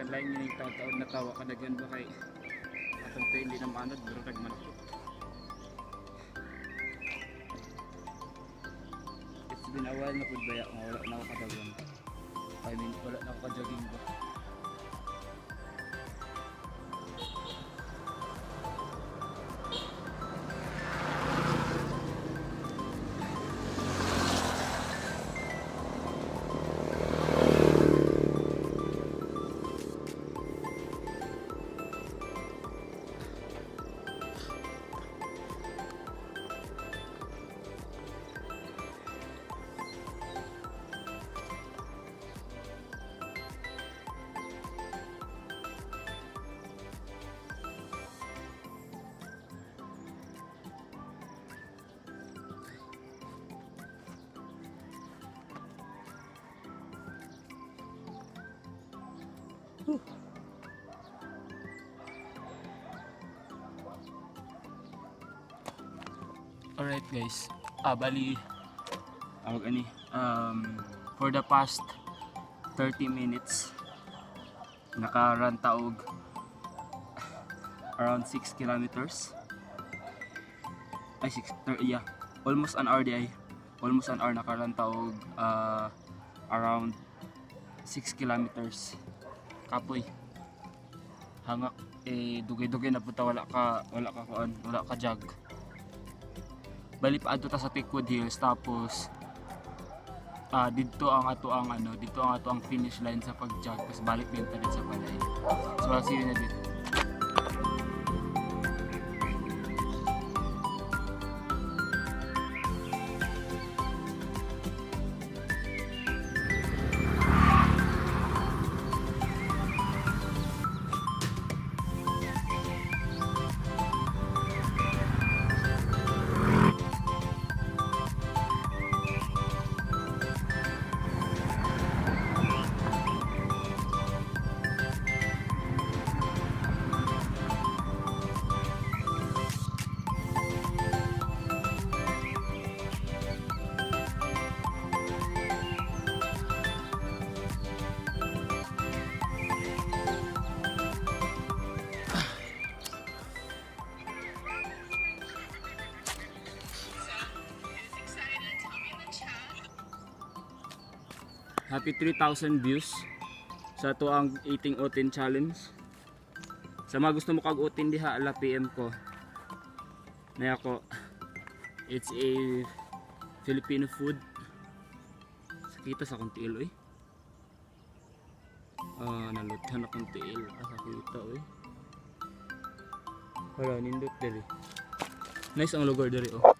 Lain yun yung taon-taon na tawa kadagan ba kay atong tayo hindi na maanod pero tagmanakot. It's been a while na pud baya nga wala na ako kadagan. I mean, wala na ako ka-jogging ba. Alright guys, bali, tawag ani, for the past 30 minutes, naka-run taog around 6 kilometers. Ay, 6, yeah, almost an hour di ay. Almost an hour naka-run taog around 6 kilometers. Kapoy. Hangak, eh, dugay-dugay na punta, wala ka kuan, wala ka jog. Bali pa adto ta sa Teakwood Hills, tapos didto ang ato ang ano, didto ang ato ang finish line sa pag-jog, tapos balik din ta dito sa balay. So I'll see you in a bit. Happy 3,000 views sa ato ang eating otin challenge. Sa mga gusto mo kag otin diha, ala PM ko. Naya ko, it's a Filipino food. Sakita sa akong tiil oy. Naluthan akong tiil. Sakita oy. Wala, nindot diri. Nice ang lugar diri oh.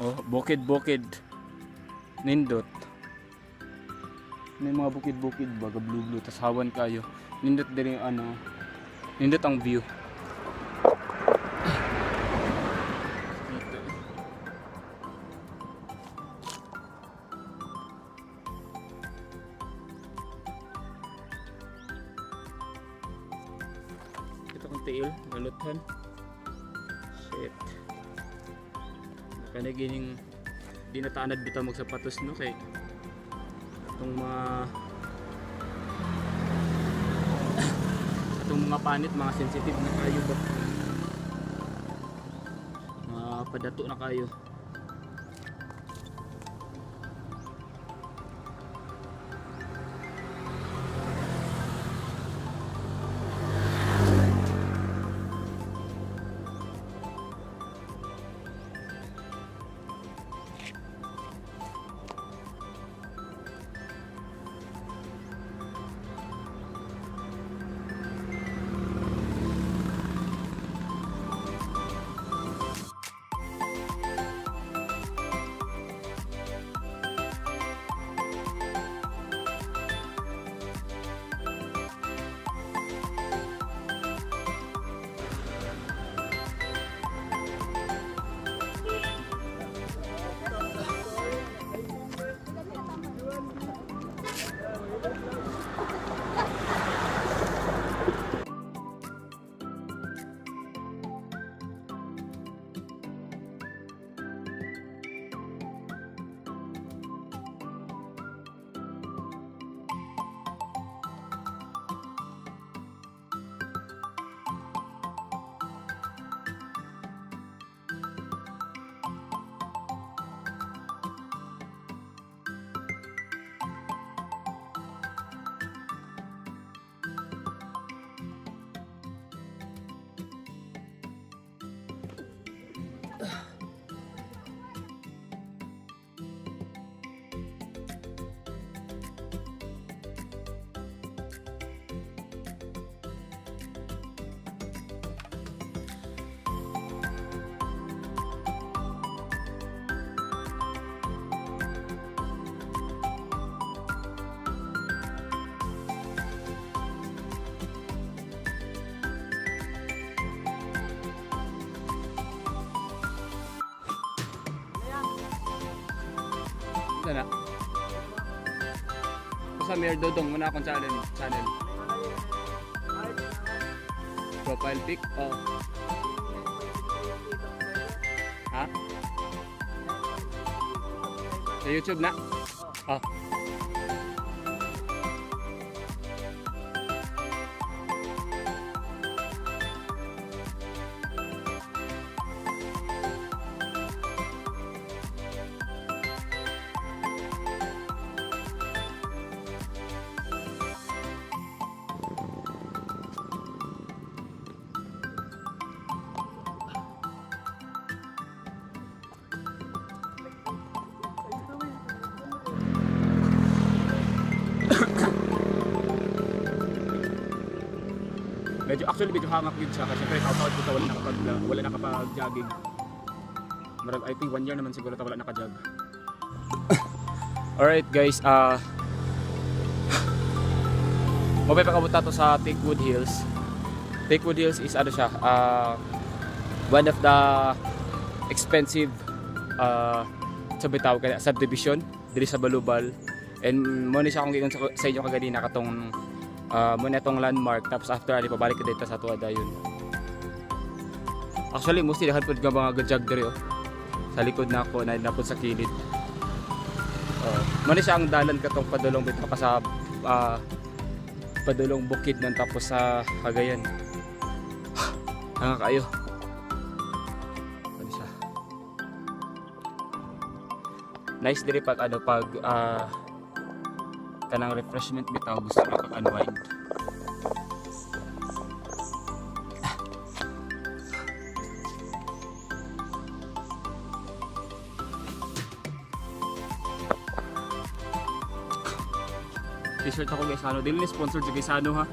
Oh, bukid-bukid. Nindot. May mga bukid-bukid ba, blue-blue, tas hawan kayo. Nindot diri yung ano, nindot ang view. Dito. Ito kong tiil, naluthan. Shit. Nakanagining di nataanad bitaw magsapatos no kay itong mga panit, mga sensitive na kayo ba, mga padato na kayo. Unsa na? Basta Mayor Dodong muna akong channel. Profile pic? Oh. Ha? Sa YouTube na? Oh. Medyo actually medyo hangak yun siya kasi syempre taw-taw ko wala nakapag-jogging. Marag I think one year naman siguro ta wala naka-jog. Alright guys, mabay pakabot to sa Teakwood Hills. Teakwood Hills is ano siya, one of the expensive sa bitaw kaya subdivision diri sa Balubal. And mo ni siya akong giingon sa inyo kaganina katong mo na itong landmark, tapos after ani pabalik ka dito sa tuwa dayon. Actually mostly daghan pud nga mga jog diri oh. Sa likod na ako na napod sa kilid. Mo ni siya ang dalan katong padulong bitaw ka sa padulong bukid nan tapos sa Cagayan. Hanga kayo. Ano siya? Nice diri pag ano pag kanang refreshment bitaw, gusto na pag unwind. T-shirt ako Gaisano. Dili ni sponsored sa Gaisano ha.